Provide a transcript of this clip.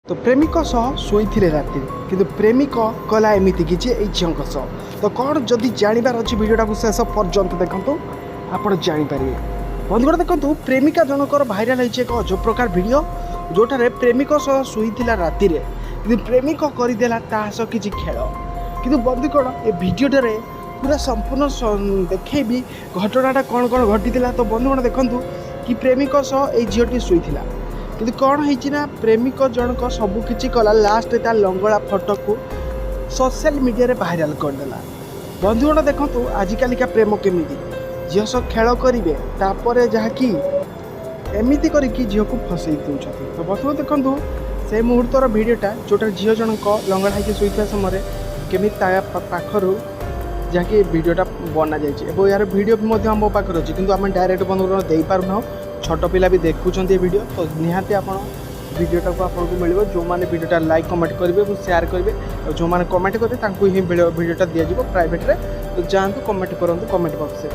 ତ ପ୍ରେମିକ ସହ ଶୋଇଥିଲେ ରାତିରେ, କିନ୍ତୁ ପ୍ରେମିକ କଲା ଏମିତି କିଛି ଏଇ ଝିଅଙ୍କ ସହ। ତ କ'ଣ ଯଦି ଜାଣିବାର ଅଛି, ଭିଡ଼ିଓଟାକୁ ଶେଷ ପର୍ଯ୍ୟନ୍ତ ଦେଖନ୍ତୁ, ଆପଣ ଜାଣିପାରିବେ। ବନ୍ଧୁଗଣ ଦେଖନ୍ତୁ, ପ୍ରେମିକା ଜଣଙ୍କର ଭାଇରାଲ ହେଇଛି ଏକ ଅଜବ ପ୍ରକାର ଭିଡ଼ିଓ, ଯେଉଁଠାରେ ପ୍ରେମିକ ସହ ଶୋଇଥିଲା ରାତିରେ, କିନ୍ତୁ ପ୍ରେମିକ କରିଦେଲା ତା ସହ କିଛି ଖେଳ। କିନ୍ତୁ ବନ୍ଧୁଗଣ, ଏ ଭିଡ଼ିଓଟାରେ ପୁରା ସମ୍ପୂର୍ଣ୍ଣ ଦେଖେଇବି ଘଟଣାଟା କ'ଣ କ'ଣ ଘଟିଥିଲା। ତ ବନ୍ଧୁଗଣ ଦେଖନ୍ତୁ କି ପ୍ରେମିକ ସହ ଏଇ ଝିଅଟି ଶୋଇଥିଲା, କିନ୍ତୁ କ'ଣ ହେଇଛି ନା ପ୍ରେମିକ ଜଣକ ସବୁ କିଛି କଲା, ଲାଷ୍ଟ ତା ଲଙ୍ଗଳା ଫଟୋକୁ ସୋସିଆଲ ମିଡ଼ିଆରେ ଭାଇରାଲ କରିଦେଲା। ବନ୍ଧୁଗଣ ଦେଖନ୍ତୁ, ଆଜିକାଲିକା ପ୍ରେମ କେମିତି, ଝିଅ ସହ ଖେଳ କରିବେ, ତାପରେ ଯାହାକି ଏମିତି କରିକି ଝିଅକୁ ଫସେଇ ଦେଉଛନ୍ତି। ତ ବନ୍ଧୁଗଣ ଦେଖନ୍ତୁ ସେ ମୁହୂର୍ତ୍ତର ଭିଡ଼ିଓଟା, ଯେଉଁଟା ଝିଅ ଜଣକ ଲଙ୍ଗଳା ହେଇକି ଶୋଇଥିବା ସମୟରେ କେମିତି ତା ପାଖରୁ ଯାହାକି ଭିଡ଼ିଓଟା ବନାଯାଇଛି। ଏବଂ ଏହାର ଭିଡ଼ିଓ ବି ମଧ୍ୟ ଆମ ପାଖରେ ଅଛି, କିନ୍ତୁ ଆମେ ଡାଇରେକ୍ଟ ବନ୍ଧୁଗଣ ଦେଇପାରୁନାହୁଁ। ଛୋଟ ପିଲା ବି ଦେଖୁଛନ୍ତି ଏ ଭିଡ଼ିଓ। ତ ନିହାତି ଆପଣ ଭିଡ଼ିଓଟାକୁ ଆପଣଙ୍କୁ ମିଳିବ, ଯେଉଁମାନେ ଭିଡ଼ିଓଟା ଲାଇକ୍, କମେଣ୍ଟ କରିବେ ଏବଂ ସେୟାର କରିବେ। ଆଉ ଯେଉଁମାନେ କମେଣ୍ଟ କରିବେ, ତାଙ୍କୁ ହିଁ ଭିଡ଼ିଓଟା ଦିଆଯିବ ପ୍ରାଇଭେଟରେ। ତ ଯାଆନ୍ତୁ, କମେଣ୍ଟ କରନ୍ତୁ କମେଣ୍ଟ ବକ୍ସରେ।